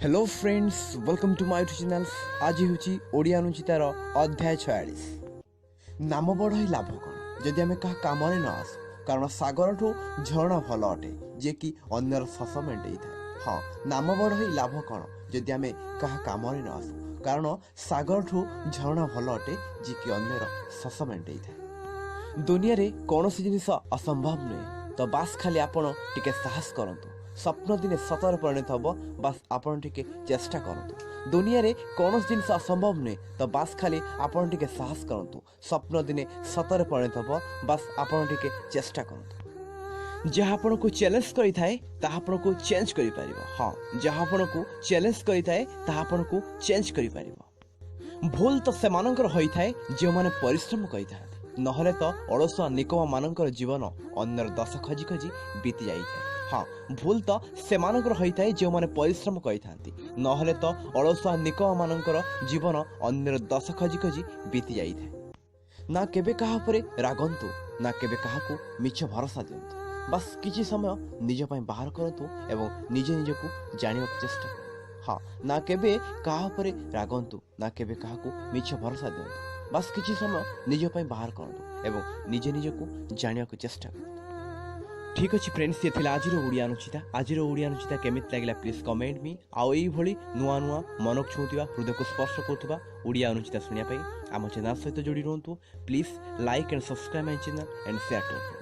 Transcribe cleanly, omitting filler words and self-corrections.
Hello friends, welcome to my channel. ଆଜି ହେଉଛି ଓଡ଼ିଆ ଅନୁଚିତାର ଅଧ୍ୟାୟ 46। ନାମ ବଡ଼ ହେଇ ଲାଭ କ'ଣ ଯଦି ଆମେ କାହା କାମରେ ନ ଆସୁ? କାରଣ ସାଗରଠୁ ଝରଣା ଭଲ ଅଟେ, ଯିଏକି ଅନ୍ୟର ଶୋଷ ମେଣ୍ଟେଇଥାଏ। ହଁ, ନାମ ବଡ଼ ହେଇ ଲାଭ କ'ଣ ଯଦି ଆମେ କାହା କାମରେ ନ ଆସୁ? କାରଣ ସାଗରଠୁ ଝରଣା ଭଲ ଅଟେ, ଯିଏକି ଅନ୍ୟର ଶୋଷ ମେଣ୍ଟେଇଥାଏ। ଦୁନିଆରେ କୌଣସି ଜିନିଷ ଅସମ୍ଭବ ନୁହେଁ, ତ ବାସ୍ ଖାଲି ଆପଣ ଟିକେ ସାହସ କରନ୍ତୁ। ସ୍ୱପ୍ନ ଦିନେ ସତରେ ପରିଣତ ହେବ, ବାସ୍ ଆପଣ ଟିକେ ଚେଷ୍ଟା କରନ୍ତୁ। ଦୁନିଆରେ କୌଣସି ଜିନିଷ ଅସମ୍ଭବ ନୁହେଁ, ତ ବାସ୍ ଖାଲି ଆପଣ ଟିକେ ସାହସ କରନ୍ତୁ। ସ୍ୱପ୍ନ ଦିନେ ସତରେ ପରିଣତ ହେବ, ବାସ୍ ଆପଣ ଟିକେ ଚେଷ୍ଟା କରନ୍ତୁ। ଯାହା ଆପଣଙ୍କୁ ଚ୍ୟାଲେଞ୍ଜ କରିଥାଏ, ତାହା ଆପଣଙ୍କୁ ଚେଞ୍ଜ କରିପାରିବ। ହଁ, ଯାହା ଆପଣଙ୍କୁ ଚ୍ୟାଲେଞ୍ଜ କରିଥାଏ, ତାହା ଆପଣଙ୍କୁ ଚେଞ୍ଜ କରିପାରିବ। ଭୁଲ ତ ସେମାନଙ୍କର ହୋଇଥାଏ ଯେଉଁମାନେ ପରିଶ୍ରମ କରିଥାନ୍ତି, ନହେଲେ ତ ଅଳସୁଆ ନିକମମାନଙ୍କର ଜୀବନ ଅନ୍ୟର ଦୋଷ ଖୋଜି ଖୋଜି ବିତି ଯାଇଥାଏ। ହଁ, ଭୁଲ ତ ସେମାନଙ୍କର ହୋଇଥାଏ ଯେଉଁମାନେ ପରିଶ୍ରମ କରିଥାନ୍ତି, ନହେଲେ ତ ଅଳସୁଆ ନିକମମାନଙ୍କର ଜୀବନ ଅନ୍ୟର ଦୋଷ ଖୋଜି ଖୋଜି ବିତି ଯାଇଥାଏ। ନା କେବେ କାହା ଉପରେ ରାଗନ୍ତୁ, ନା କେବେ କାହାକୁ ମିଛ ଭରସା ଦିଅନ୍ତୁ। ବାସ୍ କିଛି ସମୟ ନିଜ ପାଇଁ ବାହାର କରନ୍ତୁ ଏବଂ ନିଜେ ନିଜକୁ ଜାଣିବାକୁ ଚେଷ୍ଟା କରନ୍ତୁ। ହଁ, ନା କେବେ କାହା ଉପରେ ରାଗନ୍ତୁ, ନା କେବେ କାହାକୁ ମିଛ ଭରସା ଦିଅନ୍ତୁ। ବାସ୍ କିଛି ସମୟ ନିଜ ପାଇଁ ବାହାର କରନ୍ତୁ ଏବଂ ନିଜେ ନିଜକୁ ଜାଣିବାକୁ ଚେଷ୍ଟା କରନ୍ତୁ। ଠିକ୍ ଅଛି ଫ୍ରେଣ୍ଡସ୍, ଇଏ ଥିଲା ଆଜିର ଓଡ଼ିଆ ଅନୁଚିତା। ଆଜିର ଓଡ଼ିଆ ଅନୁଚିତା କେମିତି ଲାଗିଲା, ପ୍ଲିଜ୍ କମେଣ୍ଟ ମି। ଆଉ ଏଇଭଳି ନୂଆ ନୂଆ ମନକୁ ଛୁଉଁଥିବା, ହୃଦୟକୁ ସ୍ପର୍ଶ କରୁଥିବା ଓଡ଼ିଆ ଅନୁଚିତା ଶୁଣିବା ପାଇଁ ଆମ ଚ୍ୟାନେଲ୍ ସହିତ ଯୋଡ଼ି ରୁହନ୍ତୁ। Please like and subscribe my channel and share to.